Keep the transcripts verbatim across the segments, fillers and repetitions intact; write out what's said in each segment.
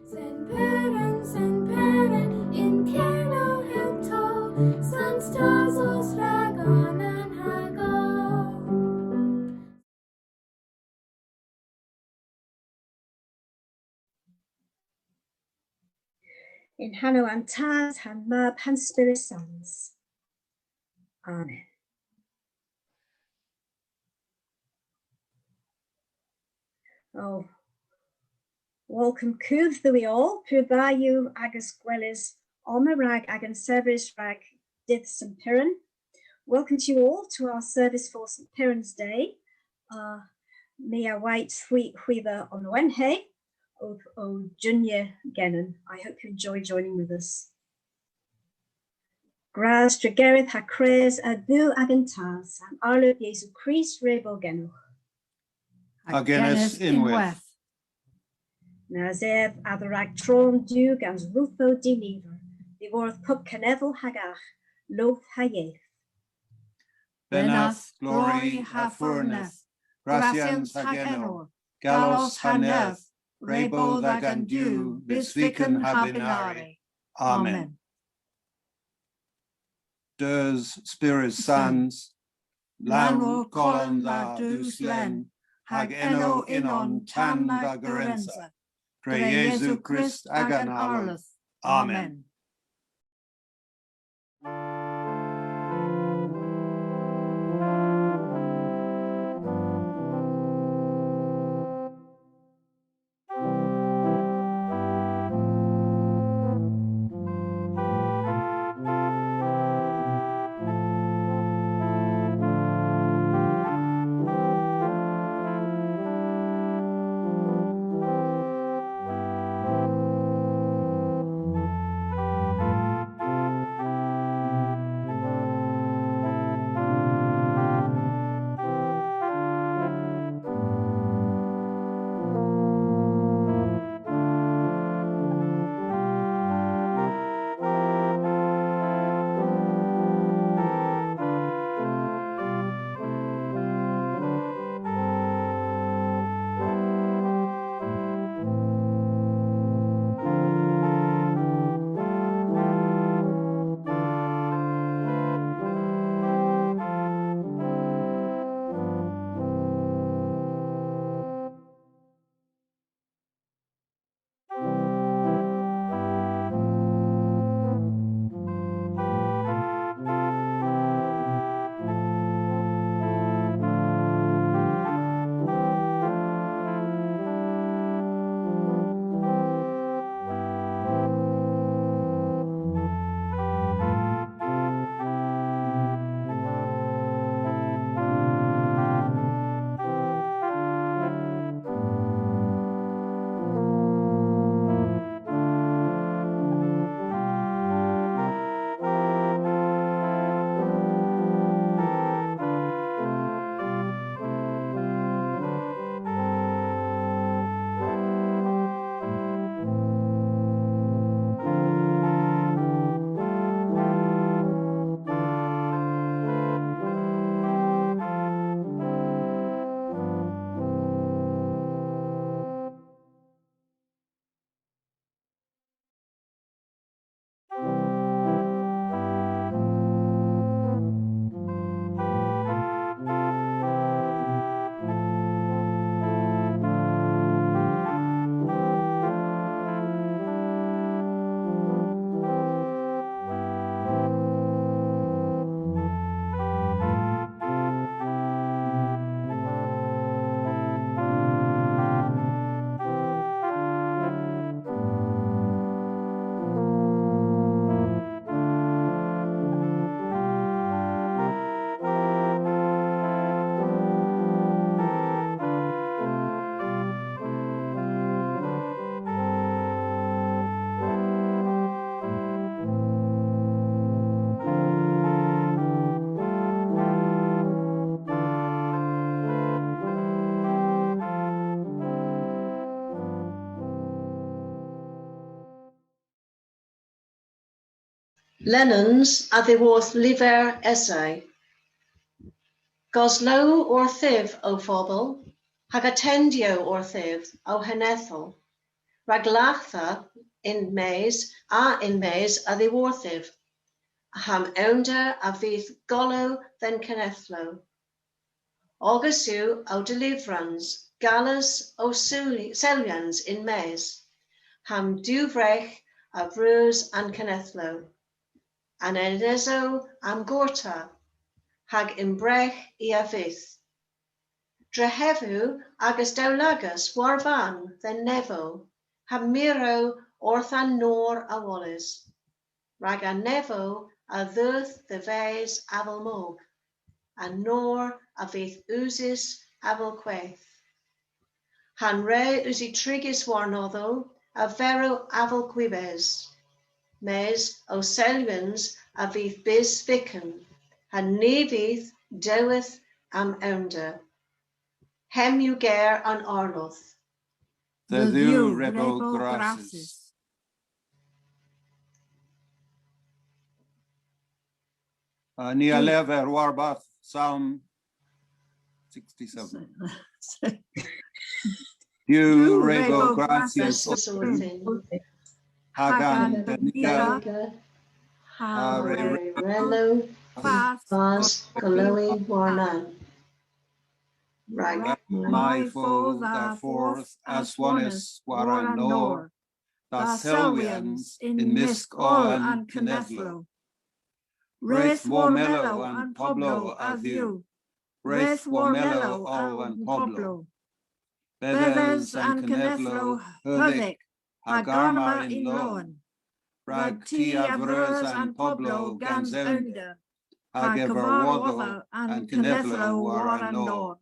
Sen Peran, Sen Peran, yn Kernow hetow, sans tasos ragon an hagow. Yn hanow an Tas, ha'n Mab, ha'n Spyrys Sans. Amen. Oh, welcome kuv dhywgh hwi oll, pur dha yw agas gweles omma rag agan servis rag dydh Sen Peran. Welcome to you all to our service for St Piran's Day. Uh, my a wayt hwi, hwi dhe omlowenhe, ow, ow junya genen. I hope you enjoy joining with us. Gras, dregeredh ha kres a Dhuw agan Tas, ha'n Arloedh Yesu Krist re bo genowgh. Ha genes ynwedh. Nas ev a-dherag tron Duw gans ruthow diniver, dhiworth pub kenedhel hag agh, loth ha yeth. Bennath, glori ha furneth, grasyans hag enor, gallos ha nerth, re bo dh'agan Duw, bys vyken ha bynari. Amen. Deus, Spyrys Sans, lanwel kolon dha dus len, hag eno ynnon tan dha gerensa, dre Yesu Krist agan Arloedh. Amen. Lennans a-dhyworth lyver Esay. Goslow orthiv, ow fobel, hag atendyew orthiv, ow henedhel. Rag latha yn-mes a yn-mes a-dhyworthiv, ha'm ewnder a vydh golow dhe'n kenedhlow. Ogas yw ow delivrans, gales ow seli-, selyans yn-mes, ha'm diwvregh a vreus an kenedhlow. An enesow a'm gorta, hag yn bregh i a vydh. Drehev yw agas dewlagas war-vann dhe'n nevo, ha mirow orth an nor a-woles. Rag an nevo a dheuth dhe-ves avel mog, an nor a vydh usys avel hwedh. Ha'n re usi trigys warnodho a verow avel gwibes, mes ow selyans a vydh bys vykken, ha ny vydh dewedh a'm ewnder. Hemm yw ger an Arlodh. Dhe Dhuw re bo grassys. Uh, ni a lever warbarth Salm sixty-seven. Duw re bo grassys orthyn, hag a'n beniga, ha re wrello fas golowi warnan. Rag may fo dha fordh aswonys war an nor, dha selwyans yn mysk oll an kenedhlow. Res war mellow an poblow, a Dhuw. Res war mellow oll an poblow. Bedhes an kenedhlow heudhik ha garma yn lowen. Rag ty a vreus an poblow gans ewnder, ha kevarwodho an kenedhlow war an nor.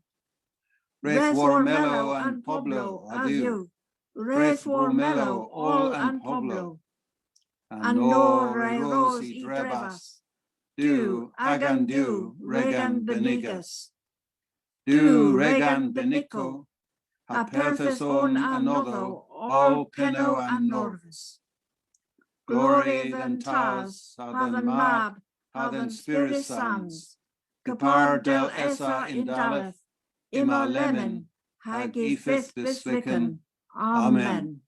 Res war mellow an poblow, a Dhuw. Res war mellow oll an poblow. An nor re ros y drevas. Duw, agan Duw, rag an benigas. Duw rag an beniko, ha perthys on anodho oll pennow an norvys. Glori dhe'n Tas, ha dhe'n Mab, ha dhe'n Spyrys Sans, kepar dell esa y'n dalleth, yma lemmyn, hag y fydh bys vykken. Amen.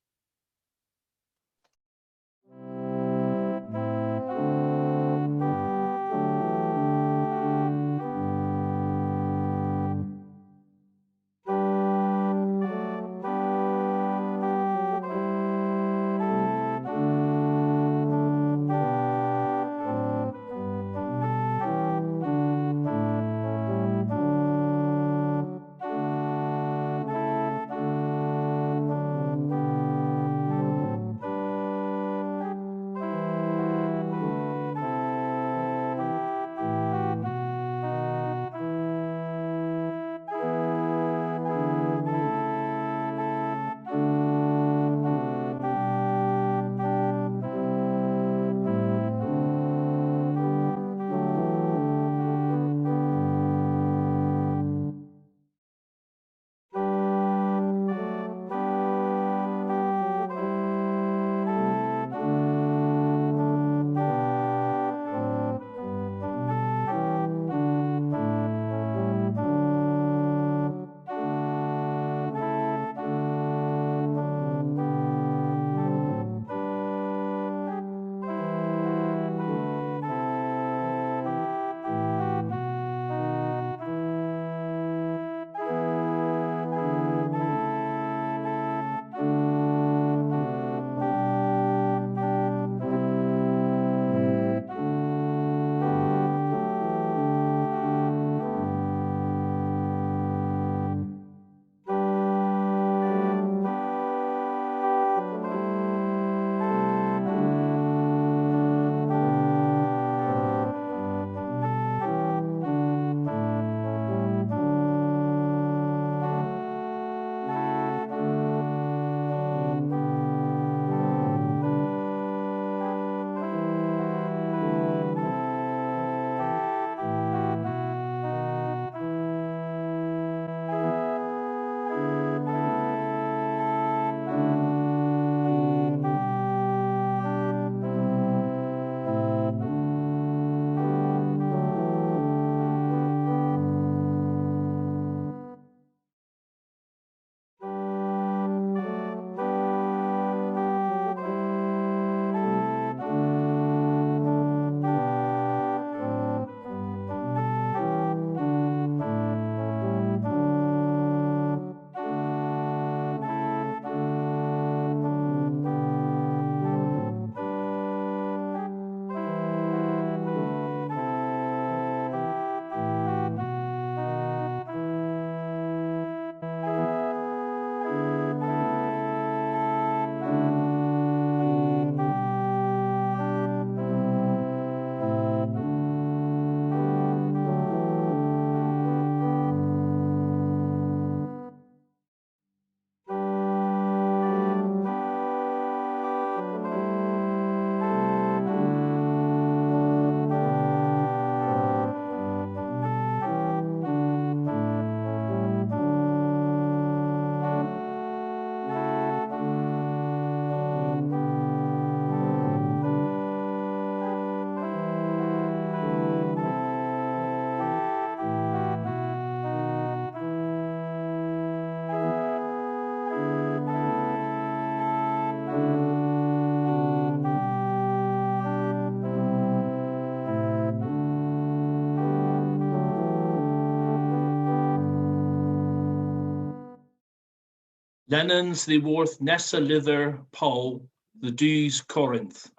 Lennans dhyworth nessa lyther Powl dhe dus Korinth.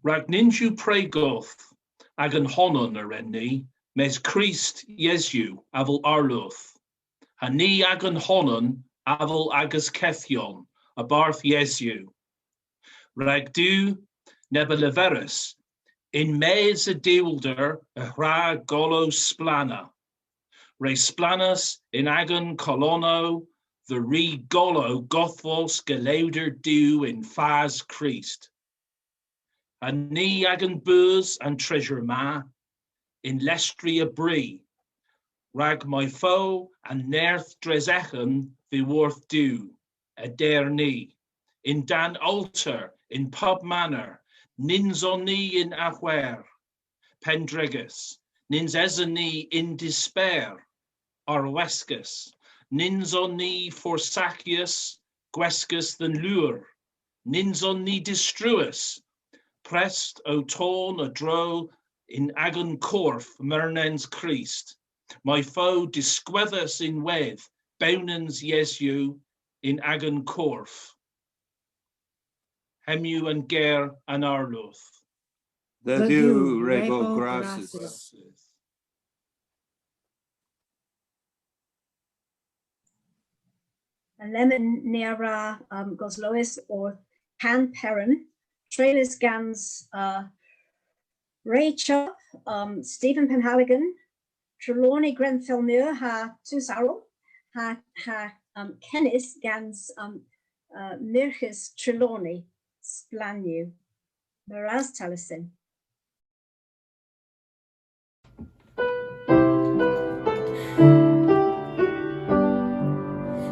Rag nyns yw pre goth agan honan a ren ni, mes Krist Yesu avel Arloedh. Ha ni agan honan avel agas kethyon a-barth Yesu. Rag Duw, neb a leveris, yn-mes a diwlder y hwra golow splanna. Re splannas yn agan kolonnow dhe ri golow godhvos golowder Duw yn fas Krist. Ha ni agan beus an tresor ma, yn lestri a bri, rag may fo an nerth dres eghen dhyworth Duw, a der ni, yn-dann alter, yn pub maner, nyns on ni yn ahwer, pendregys, nyns eson ni yn desper, arweskys, nyns on ni forsakyes, gweskys dhe'n leur, nyns on ni distruys, prest ow ton a-dro yn agan korf mernans Krist, may fo diskwedhys ynwedh bewnans Yesu yn agan korf. Hemm yw an ger an Arloedh. Dhe Dhuw re bo grassys. Lemmyn ni a wra, um, goslowes orth Kan Peran, treylys gans, uh, Ray Chubb, um, Stephen Penhaligon, Trelawny Grenfell Moor ha tus arall, ha, ha, um, kennys gans, um, uh, Myrghes Trelawny, splann yw. Meur ras, tallysyn.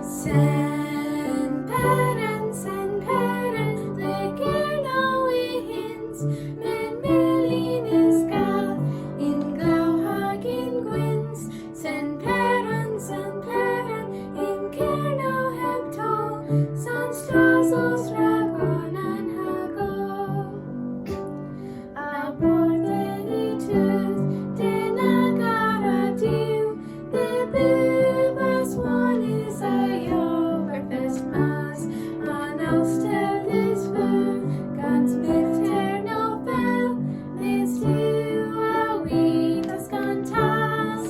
Sen Peran, Sen Peran, dhe Gernow y hyns, men melin eus gath, yn glaw hag yn gwyns, Sen Peran, Sen Peran, yn Kernow heb toll, sans Stras os rag onan hag oll. A-barth dhe'n teuth, dyn a gara Duw, dhe bub aswonys a yow, bart fest mas, an alster dhis veu, gans myghtern ow fell, mes Duw a withas gans tas.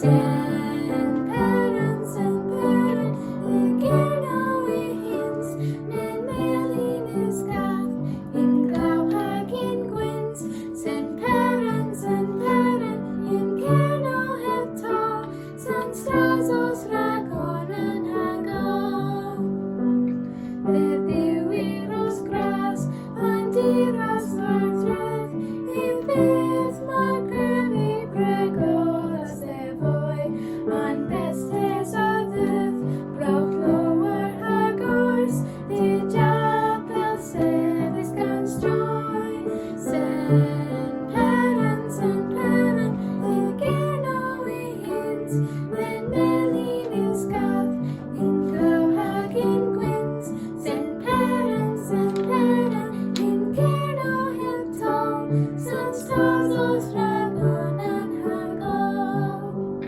Sen Peran, Sen Peran, dhe Gernow y hyns, men melin eus gath, yn glaw hag yn gwyns, Sen Peran, Sen Peran, yn Kernow heb toll, sans Stras os rag onan hag oll. Dhe Dhuw y ros gras, pan diras war dredh, y fydh mar grev y bregolas dhe voy, an bestes a dheuth, browgh lowr hag ors, dhe japel sevys gans joy. Sen Peran, Sen Peran, dhe Gernow y hyns, men melin eus gath, yn glaw hag yn gwyns, Sen Peran, Sen Peran, yn Kernow heb toll, sans Tas os rag onan hag oll.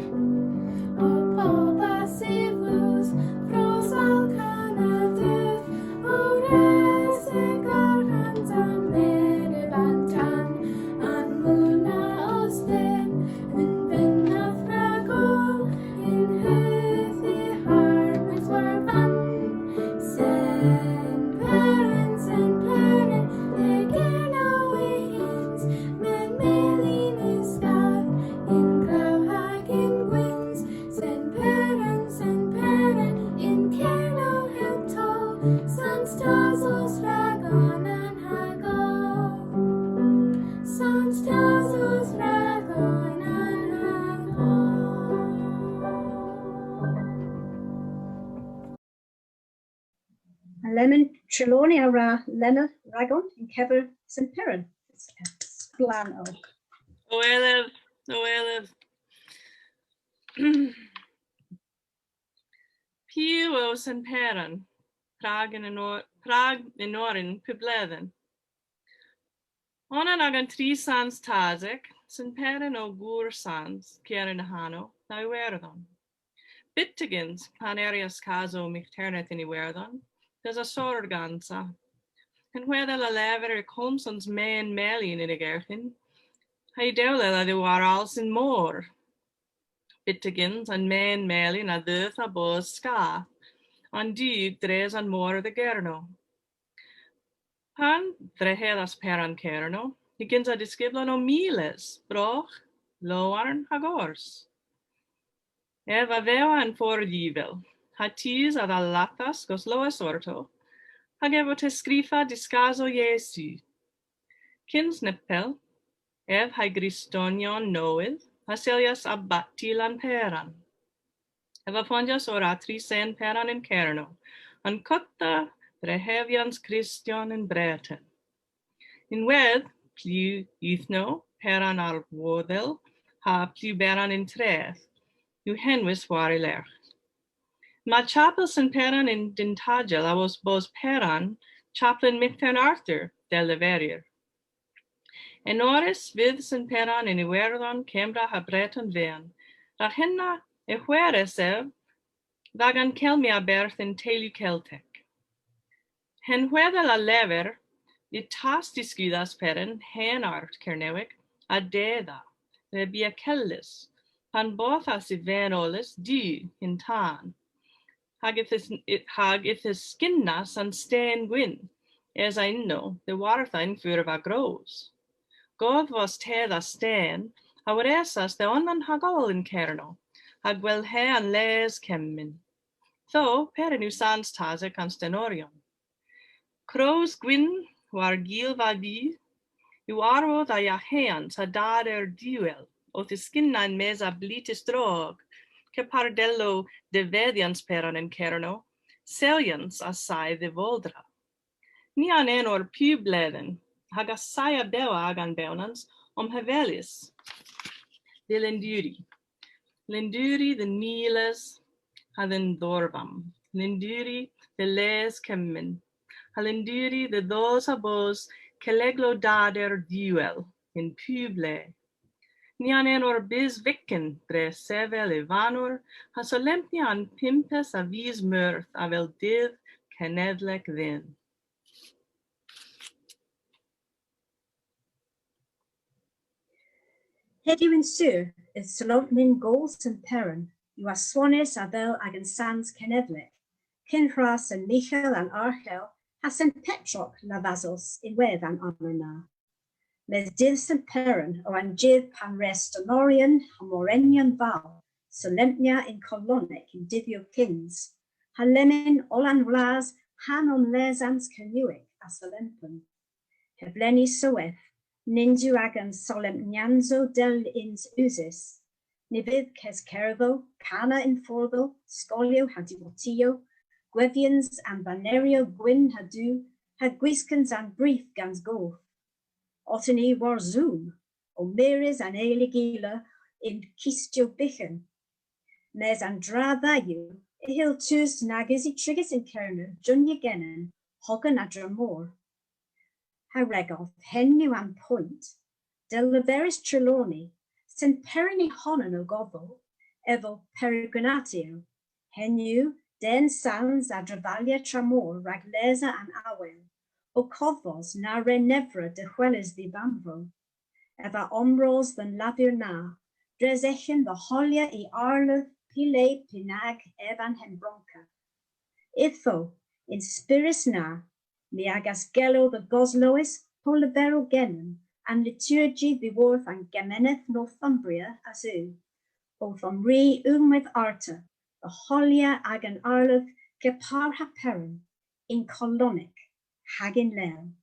O pobas y vos, fros alkan a dheuth, o resek arghans a menyb an tan, an muna os dhymm, yn bennath rag oll, yn hwedh y harmens warbarth. Sen Peran, Sen Peran, dhe Gernow y hyns, men melin eus gath, yn glaw hag yn gwyns. Sen Peran, Sen Peran, yn Kernow heb toll, sans Tas os rag onan hag oll. Sans Tas os rag onan hag oll. Ha lemmyn Trelawny a wra lenna ragon yn kever Sen Peran. Splann o. O eleth, o eleth. Piw o Sen Peran? Prag yn enor-, prag enoren pub bledhen? Onan agan tri sans tasek, Sen Peran o gour sans, Kieran y hanow, na Iwerdhon. Byttegyns, pan erias kasow myghternedh yn Iwerdhon, yth esa soror gansa. Yn hwedhel a lever y komsons men melyn yn y gerghyn, ha'y dewlel a-dhiwar als y'n mor. Byttegyns an men melyn a dheuth ha bos skath, an dug dres an mor dhe Gernow. Pan dhrehedhas Peran Kernow, y gynsa diskyblon o miles, brogh, lowarn hag ors. Ev a vewa an fordh uvel, ha tus a dhallathas goslowes orto, hag ev ow teskrifa dyskador Yesu. Kyns neppel, ev ha'y Gristonyon nowydh a selyas abaty Lann Peran. Ev a fondyas ow tra Sen Peran yn Kernow, an kottha drehevyans Kristyon yn Breten. Ynwedh, Plu Uthnow, Peran Arwodhel, ha Plu Beran yn Treth, yw henwys war y lergh. Yma chapel Sen Peran yn Dintagel, awos bos Peran chapel yn Myghtern Arthur, dell leverir. Enorys vydh Sen Peran yn Iwerdhon, Kembra ha Breten Vian, rag henna y hweres ev dh'agan kelmi a-berth yn teylu Keltek. Yn hwedhel a lever, y tasdiskwedhas Peran hen art Kernewek a-dhedha, dhe bia kellys, pan bothas y ven oles du yn tan, hag yth, hag yth yskynnas an sten gwynn, esa ynno, dhe wartha yn furv a grows. Godhvos tedha sten a weresas dhe onan hag oll yn Kernow, ha gwellhe an les kemmyn. Ytho, Peran yw sans tasek an stenoryon. Krows gwynn war gilva du yw arwodh a yaheans ha dader duwel, owth yskynna yn-mes a blitys drog, kepar dell o devedhyans Peran yn Kernow, selyans a say dhe voldra. Ni a'n enor pub bledhen, hag assaya bewa agan bewnans omhevelys dhe lenduri. Lenduri dhe'n niles ha dhe'n dhorvam. Lenduri dhe les kemmyn. Ha lenduri dhe dhos ha bos kelleglow dader duwel yn pub le. Ni a'n enor bys vykken dre sevel y vanor ha solempnya an pympes a vis Meurth avel dydh kenedhlek dhyn. Hedhyw yn sur, yth solempnyn Gool Sen Peran yw aswonys avel agan sans kenedhlek, kyn hwra Sen Mighal an Arghel ha Sen Petrok Lavazos ynwedh an arma na. Mes dydh Sen Peran o an jydh pan wre stenoryon ha morenyon val solempnya yn Kolonek yn dydhyow kyns, ha lemmyn oll an wlas ha'n omlesans Kernewek a solempen. Hevlena soweth, nyns yw agan solempnyansow dell yns usys. Ny vydh keskerdhow, kana yn fordhow, skolyow ha diwottiow, gwevyans an baneryow gwynn ha du, ha gwiskans an brith gans goth. Otta ni war Zoom, ow mires an eyl y'gila yn kistyow byghan. Mes an dra dha yw, y hyll tus nag usi trigys yn Kernow junya genen, hogen a-dro mor. Ha ragov, henn yw an poynt, dell leveris Trelawny, Sen Peran y honan o godhvos, ev o peregrinatio, henn yw, den sans a drevalya tramor rag lesa an aweyl, o kodhvos na wre nevra dehweles dh'y bamvro. Ev a omros dhe'n lavur na, dres eghen dhe holya y arludh py le pynag ev a'n hembronka. Ytho, y'n spyrys na, my a'gas gelow dhe goslowes po leverel genen an liturgi dhiworth an gemeneth Northumbria a Zoo, owth omri unnweyth arta, dhe holya agan arludh kepar ha Peran, yn Kolonek, hag yn lel.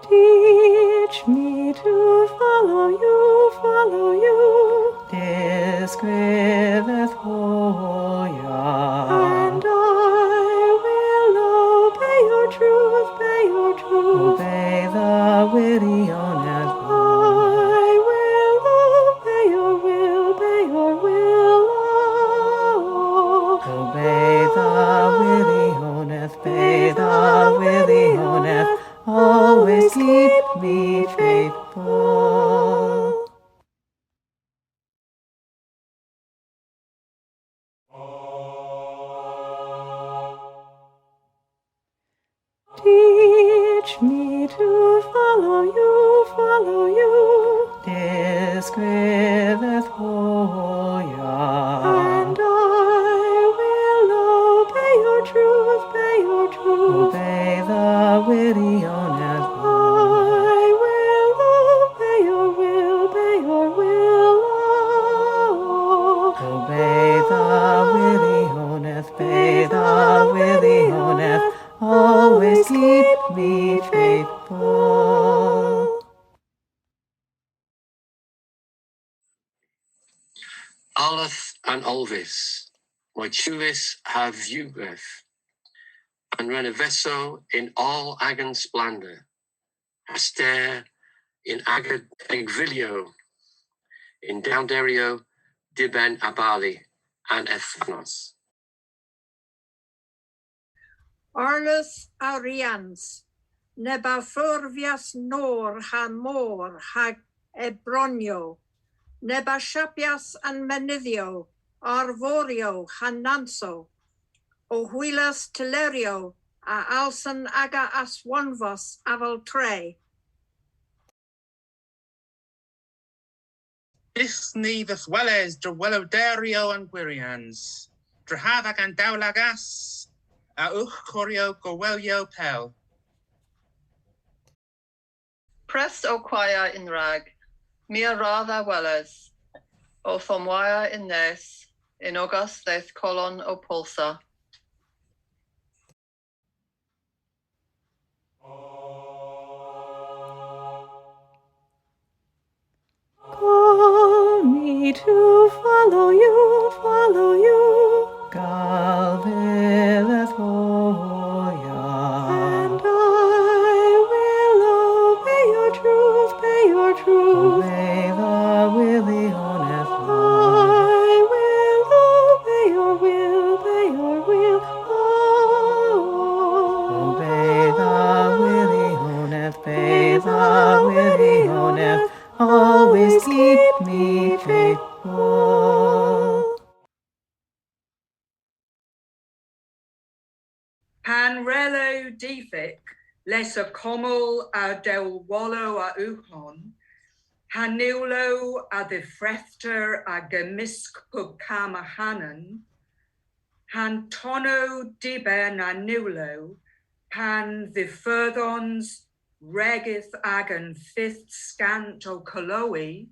Teach me to follow you, follow you. Dyskwith honan. And I will obey your truth, obey your truth. Obey the wirion. I will obey your will, obey your will. Obey the wirion. Obey the wirion. Skrifeth hoy. And I will obey your truth, obey your truth. Obey the will honest. I will obey your will, obey your will. Obey the will honest, obey the will honest. Always keep me faithful. Arloedh an Alvys, moy tiwys ha viewgledh, an renevesow yn oll agan splendor, ha ster yn aga degvylyow, yn downderyow diben a barli an ethanos. Arloedh a wrians, neb a furvyas nor ha mor hag ebronyow, neb a shapyas an menydhyow, arvoryow ha nansow, ow hwilas tyleryow a alsen aga aswonvos avel tre. Dydh ni dhe'th weles dre weloderyow an gwrians, dre hav agan dewlagas, a-ugh koryow gorwelyow pell. Prest ow kwaya yn-rag, my a wra dha weles, owth omwaya yn-nes, yn ogas dhe'th kolon ow polsa. Call me to follow you, follow you. Galvileth hoya. And I will obey your truth, obey your truth. Obey the will honest. I will obey your will, obey your will. Oh, obey the will honest, obey the will honest. Always keep me faithful. Pan wrello difyk les a kommel a dewwolow a-ugh hon, ha niwlow a dhifreythter a gemysk pub kamm ahanan, ha'n tonnow diben a niwlow pan dhifudhons regydh agan fydh skant ow kolowi.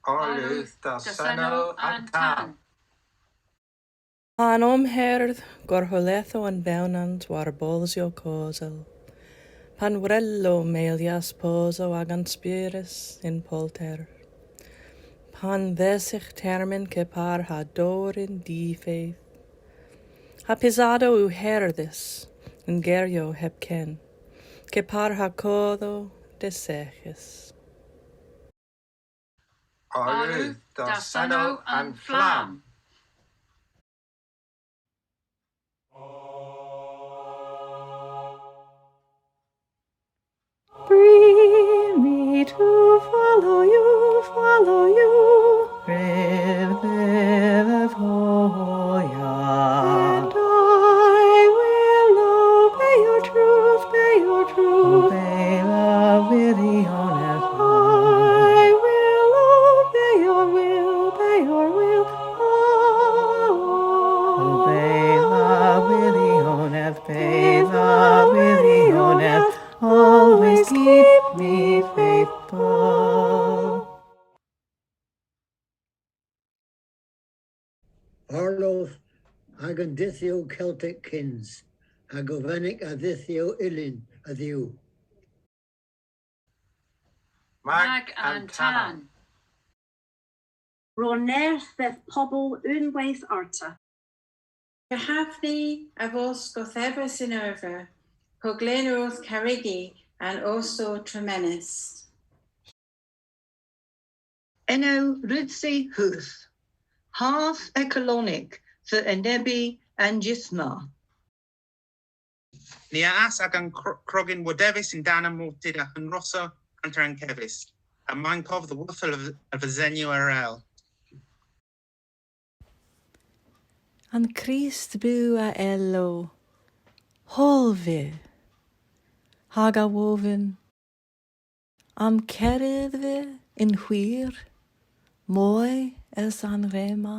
Arloedh, dasenow an tan. Pan omherdh gorholedhow an bewnans war bolsyow kosel, pan wrello melyas posow agan spyrys yn polter, pan dhesygh termyn kepar ha dowr yn difeyth, ha pysadow yw herdhys yn geryow hepken, kepar ha kodhow deseghys. Arloedh, dasenow an flamm. Bri my to follow you, follow you. Rhyl vydh hoya. And I will obey your truth, obey your truth. Obey the will honest. I will obey your will, obey your will. Oh. Obey the will honest, obey the will honest. Always keep me faithful. Arloedh agan dydhyow Keltek kyns, ha govenek a dhydhyow ylyn a-dhiw. Mag an tan. Ro nerth dhe'th pobel unnweyth arta. Kehafni a vos gorthevys yn erva, po glen orth karregi an osow tremenys. Ena rudsi hudh. Hath ekolonek dhe enebi an jydh ma. Ni a ask agan kro-, krogen wodevys yn-dann an morti dhe'n rosa hanter an kevys, ha mankov dhe worfel a, a vesenyow erel. An Krist bew a elo, hol vy, hag a wovyn, a'm kerydh vy? yn hwir, moy es an re ma.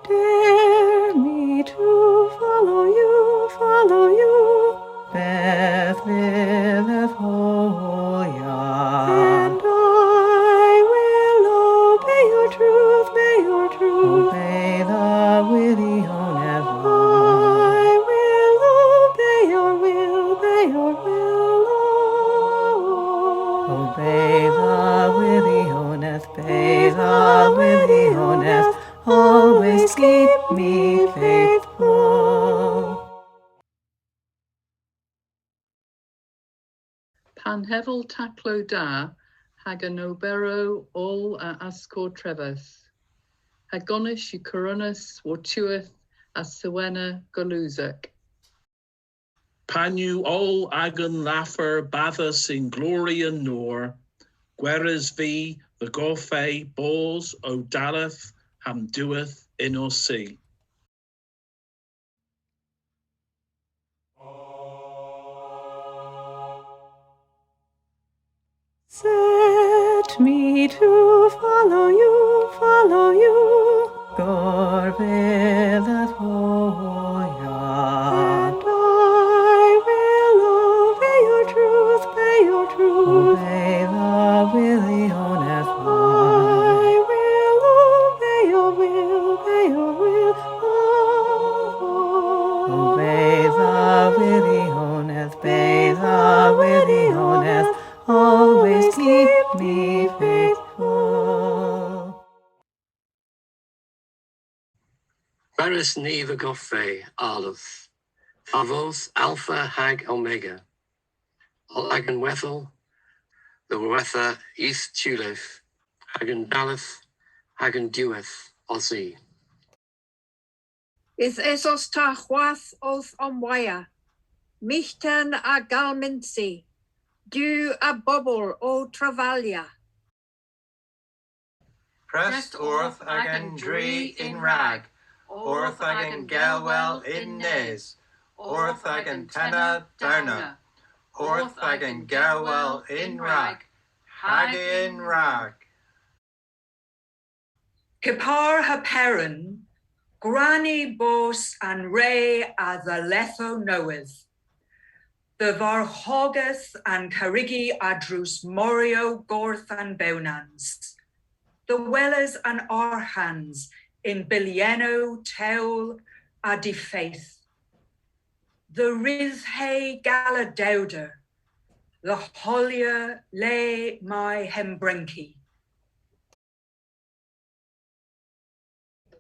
Dare me to follow you, follow you. Beth vydh hoyha? And I will obey your truth, obey your truth. Obey the wili honedha. I will obey your will, obey your will, Lord. Obey the wili honedha, obey the wili honedha. Always keep me faithful. Pan hevel taklow da hag an oberow oll a askortrevas, ha gonis yw kurunys wor'tiwedh a sewena golusek. Pan yw oll agan lavar badhys yn glori an nor, gweres vy dhe gofhe bos ow dalleth ha'm diwedh y'n si. Set me to follow you, follow you. Gorvedh hoyha. And I will obey your truth, obey your truth. Obey the wili honedha. I will obey your will, obey your will, Lord. Obey the wili honedha, obey the wili honedha. Always keep me faithful. Gweres ni dhe gofhe, Arlodh, ta vos Alfa hag Omega, oll agan hwedhel, dhe witha y'th tiwleuv, hag an dalleth hag an diwedh, osi. Yth esos ta hwath owth omwaya, myghtern a galmynsi, Duw a bobel ow travalya. Prest orth agan dri yn rag, orth agan gelwel yn nes, orth agan tenna downa, orth agan gelwel yn rag, hag yn rag. Kepar ha Peran, gwra ni bos an re a dhalethow nowydh. Dhe varghogeth an karregi a-dreus moryow gorth an bewnans. Dhe weles an arghans yn byllennow tewl a difeyth. Dhe ridhe galadewder, dhe holya le may hembrenki.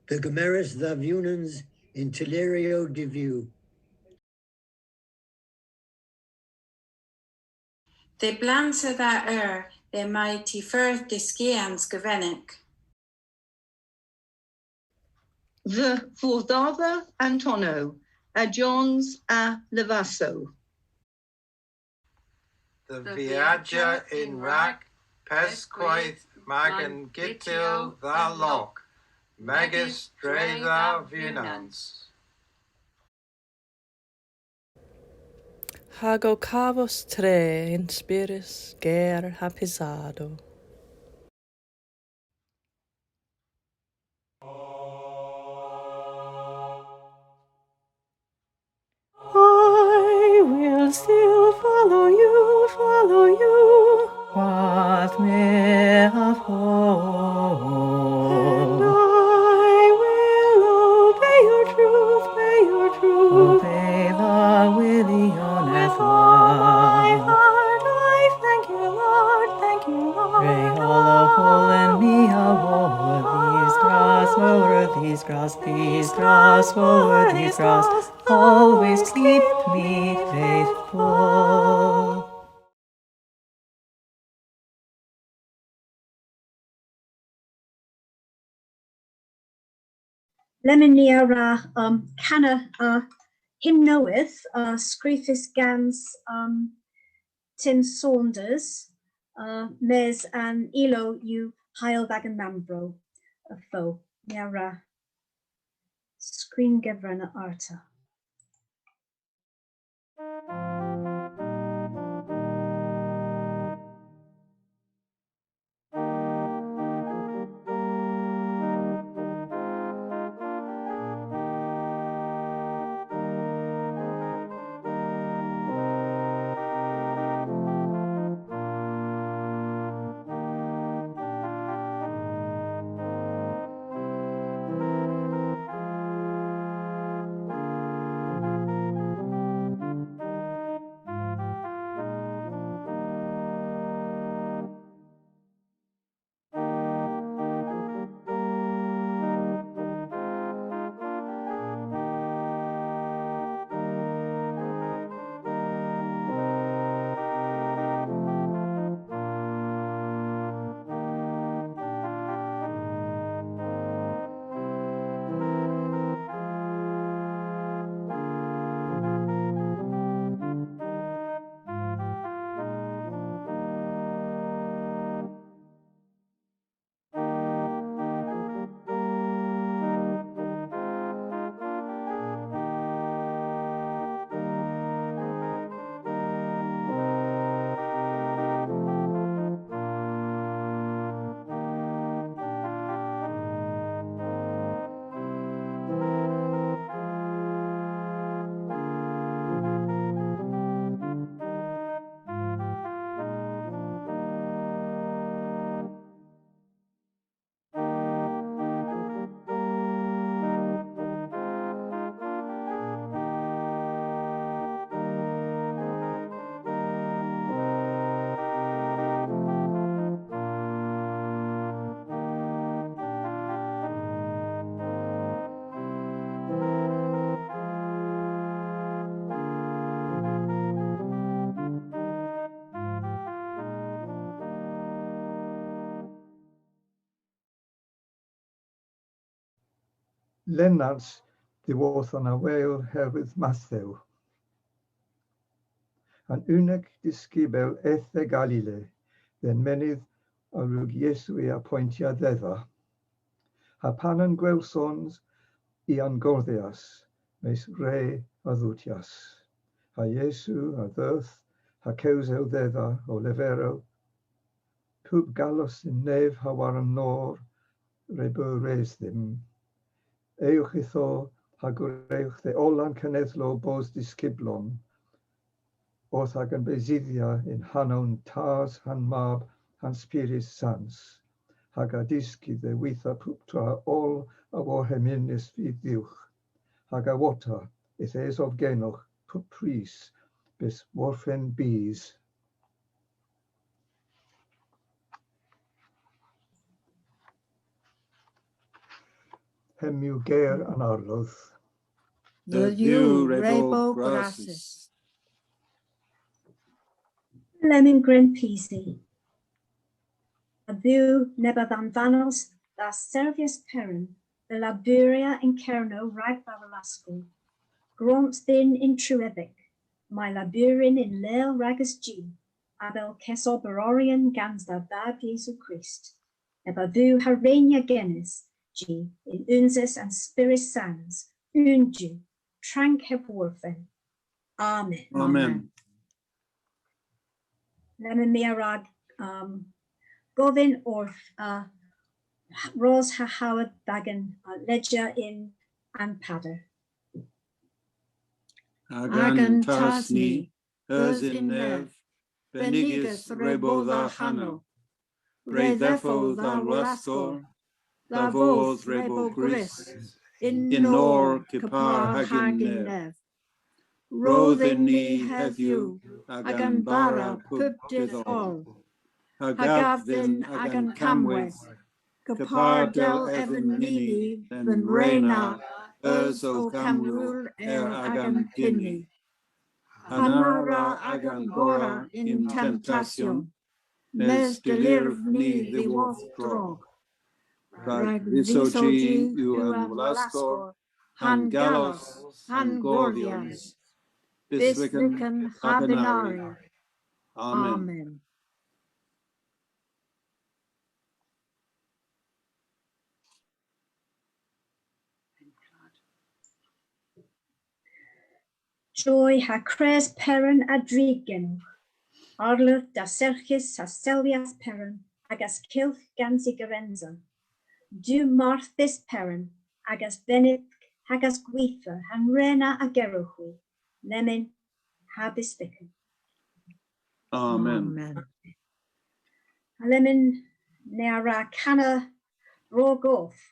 Dhe gemeres dha vewnans yn tylleryow divew. Dhe blansa dha eur le may ty fordh dyskans govenek. Dhe fordardha an tonnow, a jons a levasow. Dhe viajya yn rag peskweyth, ma'n gytell dha logh, megys dre dha vewnans. Hag ow kavos tre yn spyrys ger ha pysadow. I will still follow you, follow you. Hwath my hav howl. And I will obey your truth, obey your truth. Obey the wili honedha. With all my heart I thank you, Lord, thank you, Lord. Re oll a holan my a wor dhis gras, wor dhis gras, dhis gras, wor dhis gras. Always keep me faithful. Lemmyn ni a wra, um, kana, uh, hymn nowydh, uh, skrifys gans, um, Tim Saunders, uh, mes an ilow yw Hayl dh'agan Mammvro, uh, fo. Ni a wra skrin kevrenna arta. Lennans dhyworth an aweyl herwydh Mathew. An unnek disgybel eth dhe Galile, dhe'n menydh a wrug Yesu y apoyntya dhedha. Ha pan an gwelsons i a'n gordhyas, mes re a dhoutyas. Ha Yesu a dheuth ha kewsel dhedha ow leverel, Pub gallos yn nev ha war an nor, re beu res dhymm. Ewgh ytho ha gwrewgh dhe oll an kenedhlow bos dyskyblon, orth agan besydhya yn hanow an Tas ha'n Mab ha'n Spyrys Sans, hag a dyski dhe witha puptra oll a worhemmynys vy dhywgh, hag a wota yth esov genowgh pub prys bys worfen bys. Hemm yw ger an Arlodh. Dhe Dhuw re bo grassys. Lemmyn gwren pysi. A Dhuw, neb a dhanvanos dha servyas Peran dhe laburya yn Kernow rag dha wlaskor, grons dhyn yn truedhek, may laburyn yn lel rages jy, avel kesoberoryon gans dha Vab Yesu Krist, neb a Dhuw ha reynya genes jy yn unses an Spyrys Sans, unn Duw, trank heb worfen. Amen. Amen. Lemmyn my a wra, um, govyn orth, uh, Ros ha Howard dh'agan, uh, ledya yn an pader. Agan Tas ni, eus yn nev, bennigys re bo dha hanow. Re dheffo dha wlaskor, dha voos re bo gwrys, yn nor kepar hag yn nev. Ro dhyn ni hedhyw agan bara pub dydh oll, ha gav dhyn agan kammweyth, kepar dell edhyn ni dhe'n re na eus ow kamwul er agan pynn ni. Ha na wra agan gorra yn temptasyon, mes delirv ni dhyworth drog. Rag dhiso jy yw an wlaskor, ha'n gallos, ha'n gordhyans, bys vyken ha bynari. Amen. Amen. Joy ha kres Peran a drig genowgh. Arlodh dasserghys ha selwyas Peran, agas kylgh gans y gerensa. Duw marthys Peran, agas benydh, hagas gwitha, ha'n re na a gerowgh hwi, lemmyn ha bys vyken. Amen. Amen. Ha lemmyn ni a wra kana Bro Goth.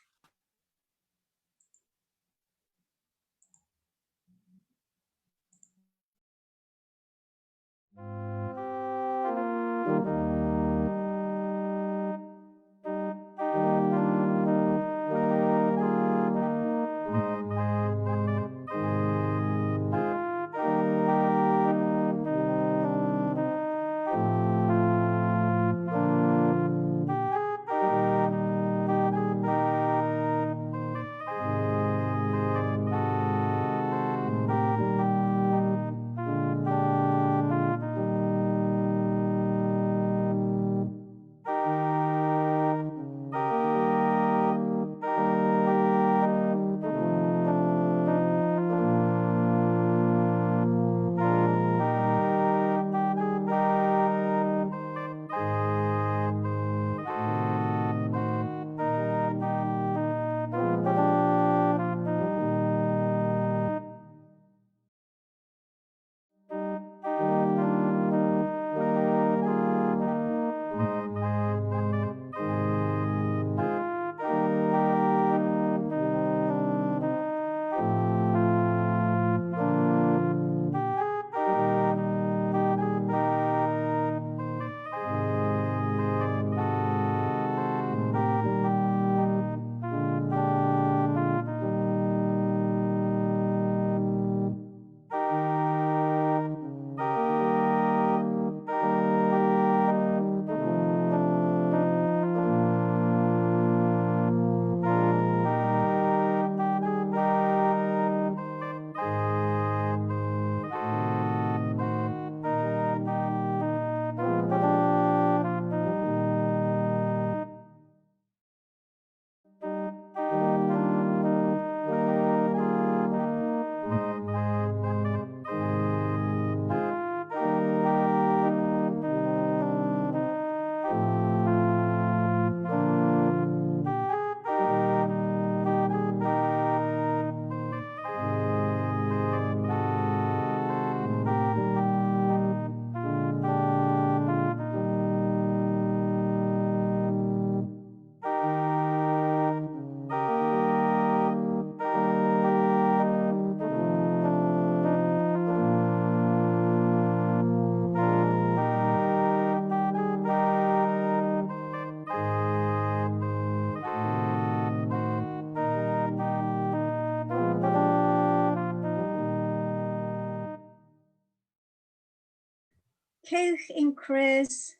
kewgh yn kres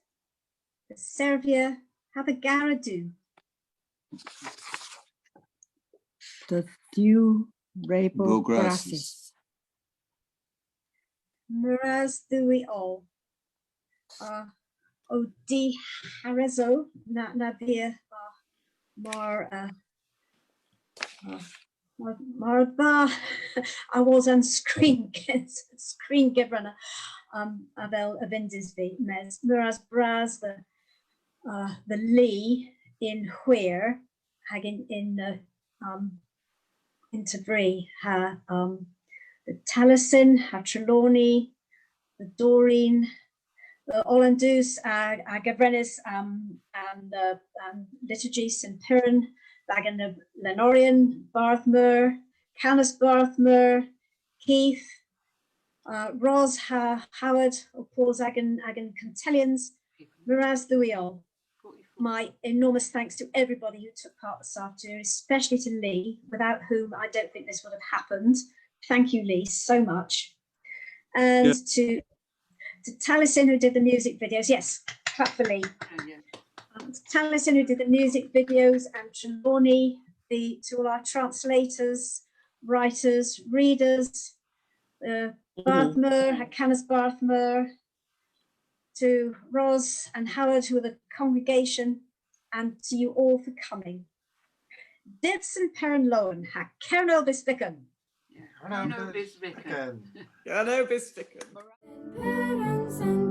dhe servya ha dhe gara Duw. Dhe Dhuw re bo grassys. Meur ras dhywgh hwi oll. Uh, ow diharesow na, na via, uh, mar, uh, uh, mar, mar dha awos an skrin, skrin kevrenna, um, avel a vynnsa vy, mes meur ras bras dhe, uh, dhe Lee yn hwir, hag yn, yn, uh, um, yn tevri ha, um, dhe Taliesin, ha Trelawny, dhe Doreen, uh, oll an dus a, a gevrennas, um, an, uh, an liturgi Sen Peran, agan, uh, lenoryon, Bardh Meur, Kannas Bardh Meur, Keith, uh, Ros ha Howard, ow pos agan, agan kuntellyans, meur ras dhywgh hwi oll. My enormous thanks to everybody who took part this afternoon, especially to Lee, without whom I don't think this would have happened. Thank you, Lee, so much. And to, to Taliesin, who did the music videos. Yes, clap for Lee. Um, to Taliesin, who did the music videos, and Trelawny, the, to all our translators, writers, readers, uh, Bardh Meur, ha Kannas Bardh Meur, to Ros and Howard, who are the congregation, and to you all for coming. Dydh Sen Peran lowen, ha Kernow bys vykken. Kernow bys vykken. Kernow bys vykken.